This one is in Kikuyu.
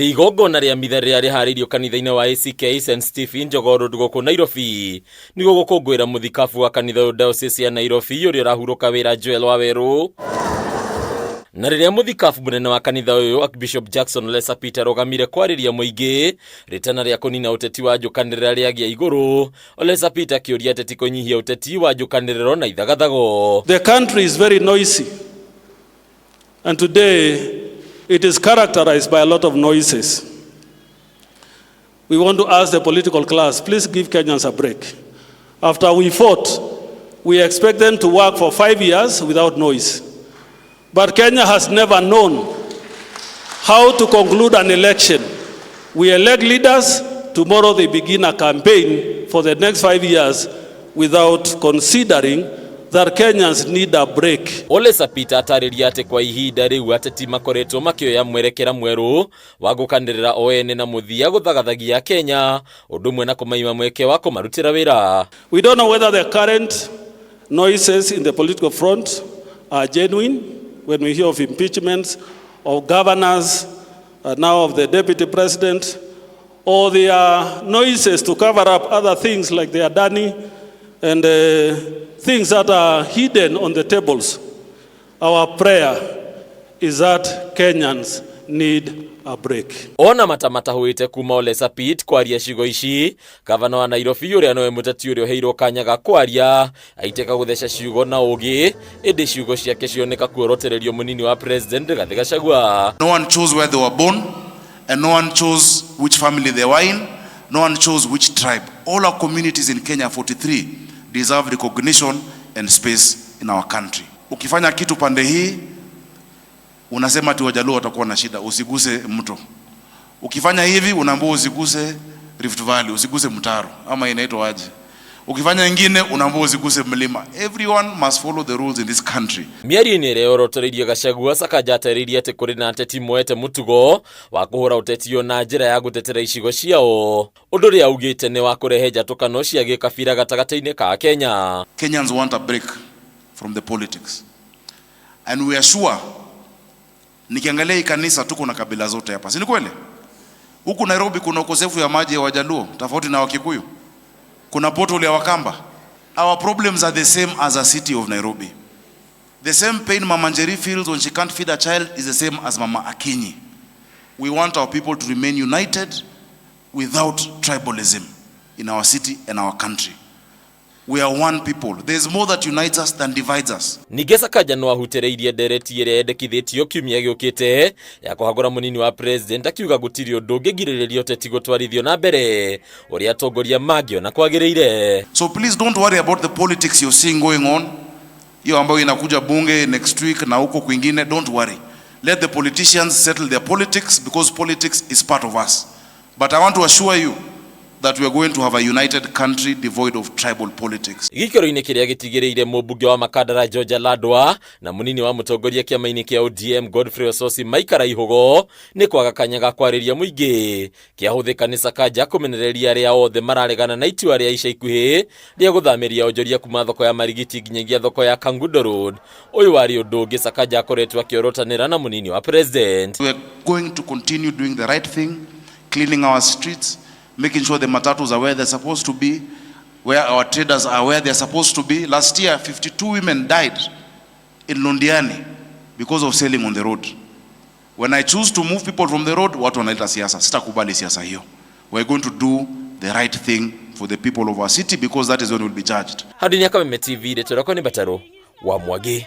Nĩ igongona rĩa mitha rĩrĩa rĩharĩirio kanitha-inĩ wa ACK St Stephen Jogoo Road gũkũ Nairobi nĩguo gũkũngũĩra mũthikabu wa kanitha ũyũ Diocese ya Nairobi ũrĩa ũrahurũka wĩra Joel Wawerũ. Na rĩrĩa mũthikabu mũnene wa kanitha ũyũ Archbishop Jackson Ole Sapit arũgamire kwarĩria mũingĩ rĩtana rĩa kũnina ũteti wa njũkanĩrĩra rĩagĩa igũrũ, Ole Sapit akĩũria ateti kũnyihia ũteti wa njũkanĩrĩro na ithagathago. The country is very noisy. And today, it is characterized by a lot of noises. We want to ask the political class, please give Kenyans a break. After we fought, we expect them to work for 5 years without noise. But Kenya has never known how to conclude an election. We elect leaders, tomorrow they begin a campaign for the next 5 years without considering that Kenyans need a break. Ole Sapit atarĩria atĩ kwa ihinda rĩu ateti makoretwo makĩoya mwerekera mwerũ wa gũkanĩrĩra o ene na mũthia gũthagathagia Kenya ũndũ ũmwe na kũmaima mweke wa kũmarutĩra wĩra. We don't know whether the current noises in the political front are genuine when we hear of impeachments of governors, now of the deputy president, or they are noises to cover up other things like the Adani and things that are hidden on the tables. Our prayer is that Kenyans need a break. Ona mata matahũĩte kuma Ole Sapit kwaria ciugo ici, gavana wa Nairobi ũrĩa nowe mũteti ũrĩa ũheirwo kanya ga kwaria aitĩka gũtheca ciugo na ũgĩ, ĩndĩ ciugo ciake cioneka kuorotererio mũnini wa president Rigathĩ Gachagua. No one chose where they were born, and no one chose which family they were in, no one chose which tribe. All our communities in Kenya, 43, deserve recognition and space in our country. Ukifanya kitu pande hii, unasema ati Wajaluo watakuwa na shida, usiguse mto. Ukifanya hivi unaambiwa usiguse Rift Valley, usiguse mtaro ama inaitwa aje. Ukifanya ingine unaambiwa usiguse mlima. Everyone must follow the rules in this country. Mĩario-inĩ ĩrĩa yorotoreirie Gachagua, Sakaja atarĩirie atĩ kũrĩ na ateti moete mũtugo wa kũhũra ũteti ũyũ na njĩra ya gũtetera icigo ciao, ũndũ ũrĩa augĩte nĩ wa kũrehe njatũkano cia gĩkabira gatagatĩ-inĩ ka Kenya. Kenyans want a break from the politics. And we are sure, nikiangalia hii kanisa tuko na kabila zote hapa, si ni kweli? Huku Nairobi kuna ukosefu ya maji ya Wajaluo tofauti na Wakikuyu. Kuna pothole ya Wakamba. Our problems are the same as a city of Nairobi. The same pain Mama Njeri feels when she can't feed a child is the same as Mama Akinyi. We want our people to remain united without tribalism in our city and our country. We are one people. There's more that unites us than divides us. Ningĩ Sakaja no ahutĩrĩirie ndereti ĩrĩa yendekithĩtio kiumia gĩũkĩte ya kũhagũra mũnini wa president, akiuga gũtirĩ ũndũ ũngĩgirĩrĩria ũteti gũtwarithio na mbere ũrĩa atongoria mangĩona kwagĩrĩire. So please don't worry about the politics you're seeing going on. Hiyo ambayo inakuja bunge next week na huko kwingine, don't worry. Let the politicians settle their politics because politics is part of us. But I want to assure you that we are going to have a united country devoid of tribal politics. Gĩikaro-inĩ kĩrĩa gĩtigĩrĩire mũmbunge wa Makandara George Aladwa na mũnini wa mũtongoria kĩama-inĩ kĩa ODM Godfrey Osotsi maikara ihũgo nĩ kwaga kanya ga kwarĩria mũingĩ, kĩahũthĩka nĩ Sakaja kũmenereria arĩa othe mararegana na itua rĩa ica ikuhĩ rĩa gũthamĩria onjoria kuma thoko ya Marigiti nginyagia thoko ya Kangundo Road. Ũyũ warĩ ũndũ ũngĩ Sakaja akoretwo akĩorotanĩra na mũnini wa president. We are going to continue doing the right thing, cleaning our streets, making sure the matatus are where they're supposed to be, where our traders are where they're supposed to be. Last year, 52 women died in Londiani because of selling on the road. When I choose to move people from the road, watu wanaleta siasa. Sitakubali siasa hiyo. We're going to do the right thing for the people of our city because that is when we'll be judged. Handũ-inĩ ya Kameme TV, rĩtwa rĩakwa nĩ Mbataro wa Mwangi.